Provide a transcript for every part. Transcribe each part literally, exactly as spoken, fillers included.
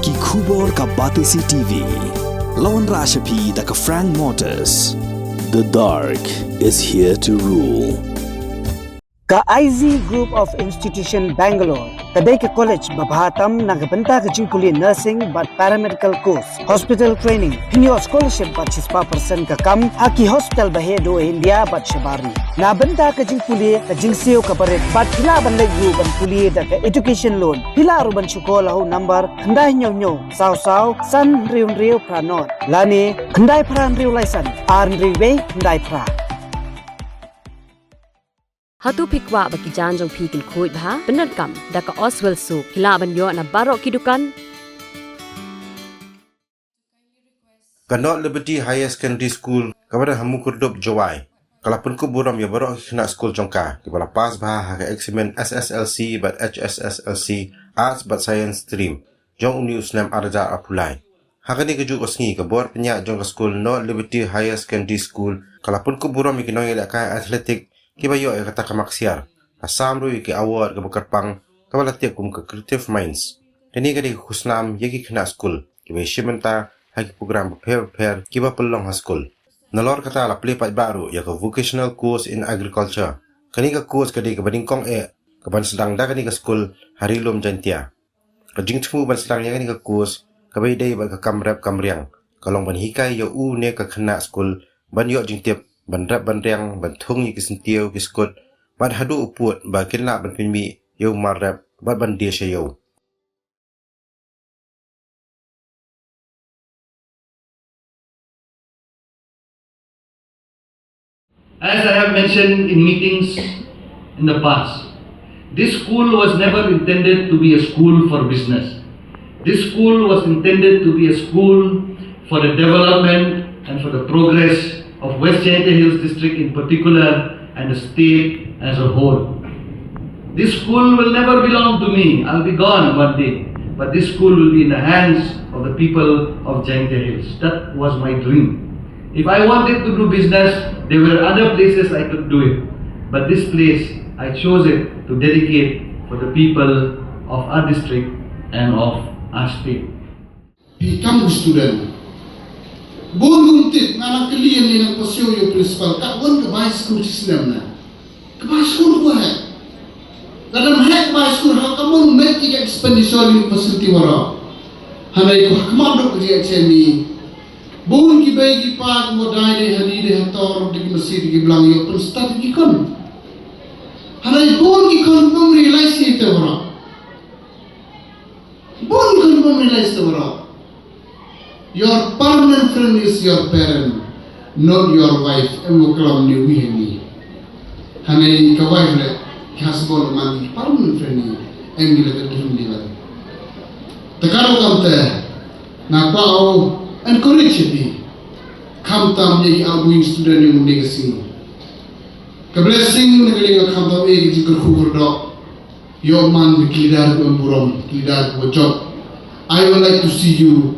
Ki khubor ka Batesi T V. La wanrah sha phi da ka Frank Motors. The dark is here to rule. Ka I Z Group of Institution Bangalore ka dei ka college ba bha tam na ka bynta ka jingpule nursing bad paramedical course, hospital training, pynïoh scholarship bad shispah percent ka kam ha ki hospital ba heh duh India bad shabar ri. Na bynta ka jingpule, ka jingsiew kaba rit bad phi lah ban leit ruh ban pule da ka education loan. Phi lah ruh ban shu call ha u number khyndai hynñiew hynñiew saw saw san hynriew hynriew phra nod lane khyndai phra hynriew lai san ar hynriew wei khyndai phra. Hato phi kwah ba ki jaiñ jong phi kin khuid bha? Pyndonkam da ka Oswell Soap, phi lah ban ïoh na baroh ki dukan. Ka North Liberty Higher Secondary School, kaba don ha Mukerdub, Jowai, ka la pynkup burom ïa baroh ki khynnah skul jong ka kiba la pass bha ha ka eksamin S S L C bad H S S L C Arts bad Science stream jong une u snem ar hajar arphew lai. Ha kane kajuh ka sngi, ka bor pynïaid jong ka skul North Liberty Higher Secondary School ka la pynkup burom ïa ki nongïalehkai athletic kiba ïoh ïa kata ka mak ksiar. La sam ruh ïa ki award kaba kyrpang kaba la tip kum ka Creative Minds. Kane ka dei ka khusnam ïa ki khynnah skul kiba ïashim bynta ha ki program bapher bapher kiba pynlong ha skul. Nalor kata, la plie paidbah ruh ïa ka Vocational Course in Agriculture. Kane ka course ka dei kaba nyngkong eh kaban sdang da kane ka skul ha Ri Lum Jaintia. Ka jingthmu ban sdang ïa kane ka course kaba ïadei bad ka kam rep kam riang ka long ban hikai ïa u ne ka khynnah skul ban ïoh jingtip ban rep ban riang, ban thung ïa ki syntiew ki skud, bad haduh u pud ba kin lah ban pynmih ïa u mar rep bad ban die sha ïew. As I have mentioned in meetings in the past, this school was never intended to be a school for business. This school was intended to be a school for the development and for the progress of West Jaintia Hills District in particular and the state as a whole. This school will never belong to me. I'll be gone one day. But this school will be in the hands of the people of Jaintia Hills. That was my dream. If I wanted to do business, there were other places I could do it. But this place, I chose it to dedicate for the people of our district and of our state. Phi kam u student. Bun kum tip, nga nang kylli ïa ne nang pasiw ïa u principal, ka wan ka bai skul shi snem na. Ka bai skul ko eh. Ka dang heh ka bai skul, ha ka mon met ki ka expenditure ïa u facility waroh. Hangne ko ha ka mon dok ka H M E. Bun ki bei ki pa ko dai de hani de hator de ki masi de ki blang ïa u pynstad ki khon. Hangne bun ki khon pynri lai si te waroh. Bun khon bun realize te waroh. Your permanent friend is your parent, not your wife. Em u klam ni wi ni. Hane ka wife le, ka husband man ni permanent friend ni. Em ni le ka dum ni le. Te ka ro kam te, nga kwah o encourage ni. Kam tam ye ki outgoing student ni mun ni ka sing. Ka blessing ni ka le nga kam tam e ki jingkyrkhu kyrdoh. Ïoh man ki leader ba burom, ki leader ba jop. I would like to see you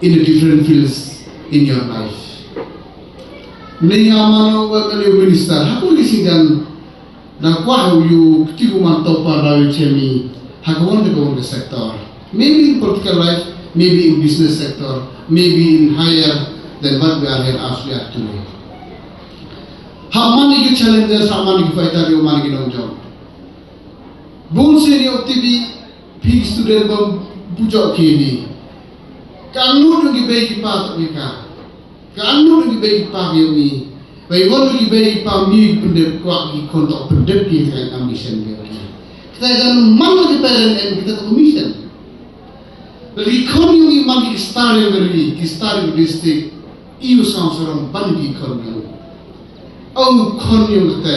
in a different fields in your life. Ni nga mano wa ka liu minister, ha ku ni sidan na kwah ïa ki tu man to pa rawi chemi, ha ka wan ka wan sector. Maybe in political life, maybe in business sector, maybe in higher than what we are here as we are today. Ha man ki challenges, ha man ki fighter, ïoh man ki nongjop. Bun sien ïa u T V, phi student bym pynjop ki ni. Ka angnud ki bei ki pa to ki ka. Ka angnud ki bei ki pa ki ni. Bai wan ki bei ki pa mi pyndep kwah ki khon to pyndep ki ka ambition ki. Kita jan man ki parent and kita to mission. Ri khon ïa u man ki star ïa u ri, ki star ïa u district, ïa u Sawsarong ban ki khon ïa u. Ong khon ïa u te,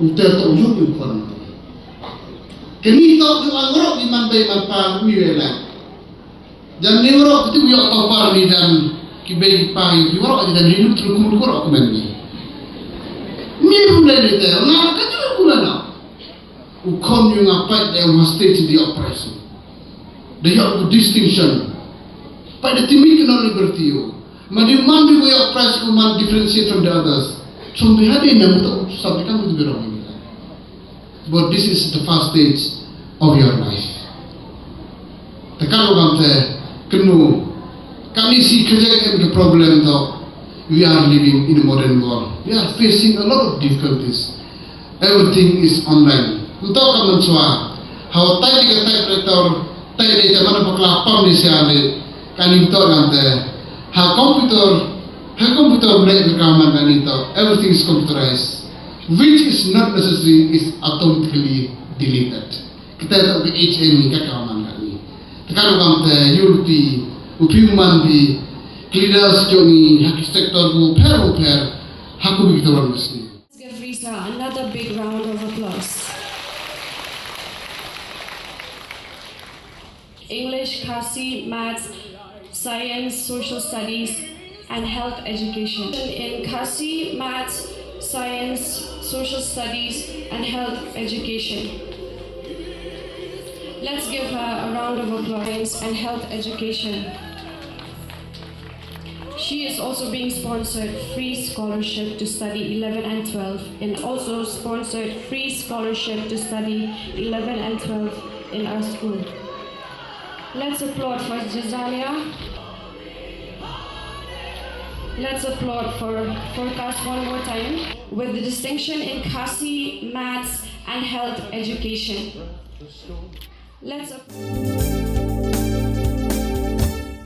u te to ïa u khon. Kini to ïa u ngrok ki man bei man pa mi wei la. Jan ni ngrok ki tu ïa to pa ni jan ki bei pa ïa ki ngrok jan ni lu tru kum ngrok ku men ni. Mi ru le ni te, na ka tu ku la na. U khon ïa nga pait da ïa u ha stage da ïoh prize. Da ïoh u distinction. Pait da timi ki non liberty ïa u. Ma di man di ïoh prize ku man differentiate from the others. Sum di hadi na muto sab di kam di biro. But this is the first stage of your life. Te ka lo kam te Kynmaw, kane shi kjat em ka problem to. We are living in a modern world. We are facing a lot of difficulties. Everything is online. Nto ka man swa. Hawa tai ka typewriter, tai dei ta mana pakla pam ni sia le. Kani nto ngan te. Ha computer, ha computer ble ka man kani to. Everything is computerized. Which is not necessary is automatically deleted. Kita to ka H M ni ka ka man kani. Tekan kam te unity, upi man bi, leaders jong ni, ha ki sector bu pher bu pher, ha ku bi kita wan mesni. Let's give Risa another big round of applause. English, Khasi, Maths, Science, Social Studies, and Health Education. In Khasi, Maths, Science, Social Studies, and Health Education. Let's give her a round of applause. Science and Health Education. She is also being sponsored free scholarship to study eleven and twelve, and also sponsored free scholarship to study eleven and twelve in our school. Let's applaud for Jazalia. Let's applaud for Forecast one more time with the distinction in Khasi, Maths, and Health Education. Let's applaud.